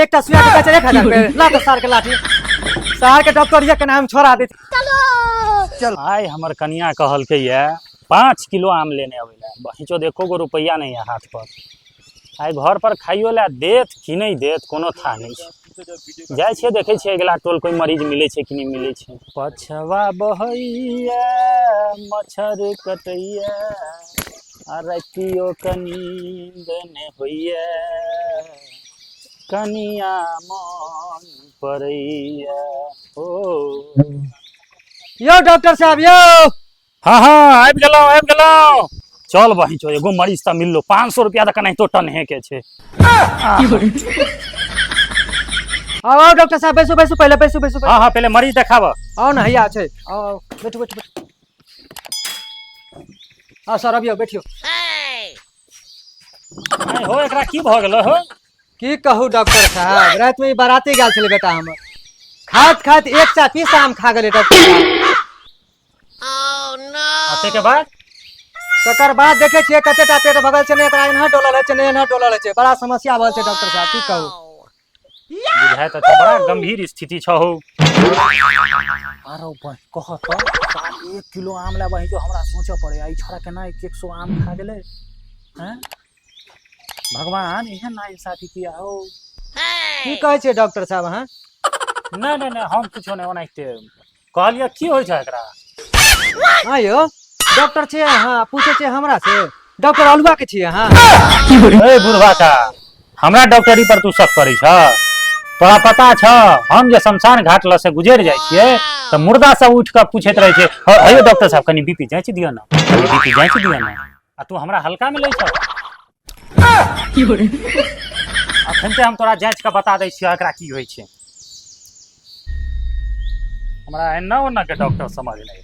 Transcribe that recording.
एकटा सुइया के बेचे 1000 रुपए। ला तऽ सार के लाठी, सार के डॉक्टर ये के नाम छोड़ा दे। आइ हमर कनिया कहलकै ये 5 किलो आम लेने अबै लए। बहिचो देखो गो रुपैआ नहि है हाथ पर। आइ घर पर खाइयो लए देत कि नहि देत कोनो था नहि छै। जाइ छियै, देखै छियै अगिला टोल कोइ मरीज मिलै छै कि नहि मिलै छै। पछवा बहैया मच्छर कटैया आ रातियो के नींद नहि होइया, कनिया मन पड़ैया ओ। यौ डॉक्टर साहब यौ। हाँ हाँ, आबि गेलहुँ आबि गेलहुँ। चल बहिन चो, एगो मरीज तऽ मिललो। 500 रुपया तऽ केनाहितो टनहे के छै। आओ आओ डॉक्टर साहब, बैसू बैसू, पहिले बैसू बैसू। हाँ हाँ, पहिले मरीज देखाब। आओ ने, हैया छै। आओ आओ, बैठू बैठू बैठू। आओ सर, अबियौ, बैठियौ। आँय हो, एकरा की भऽ गेलो हो? की कहू डॉक्टर साहब, राति में ई बाराती गेल छलै बेटा हमर, खाइत खाइत एक 120 आम खा गेलै डॉक्टर साहब। आ ताहिके बाद? तकर बाद देखै छियै कते टा पेट भगल छै, नहि एकरा एना डोलल होइ छै, नहि एना डोलल होइ छै। बड़ा समस्या भऽ छै डॉक्टर साहब, की कहू। बुझाय तऽ छै, बड़ा गंभीर स्थिति छौ हौ। आरो बहिन कह तऽ, साल 1 किलो आम ला बहिन जो हमरा सोचऽ पड़े, आ ई छोड़ा केना 100 आम खा गेलै? हैं भगवान, एहन ना इंसाफी किया हो? की कहै छियै डॉक्टर साहब अहाँ? नहि नहि नहि, हम कुछो नहि, ओनाहिते कहलियै। की होइ छै एकरा? हाँ यौ, डॉक्टर छियै अहाँ, पूछै छियै हमरा से? डॉक्टर अलुआ के छियै अहाँ? ए बुढ़वा का, हमरा डॉक्टरी पर तू शक करै छ? तोरा पता छ, हम जे शमशान घाट लग से गुजरि जाइ छियै तऽ मुर्दा सब उठि कऽ पूछैत रहै छै, हे डॉक्टर साहब, कनि बीपी जाँच दिअ ने, कनि बीपी जाँच दिअ ने। आ तू हमरा हल्का मे लै छ? अखन ते हम तोरा जाँच कऽ बता दै छियौ एकरा की होइ छै। हमरा एन्ना ओन्ना के डॉक्टर समझ नहि।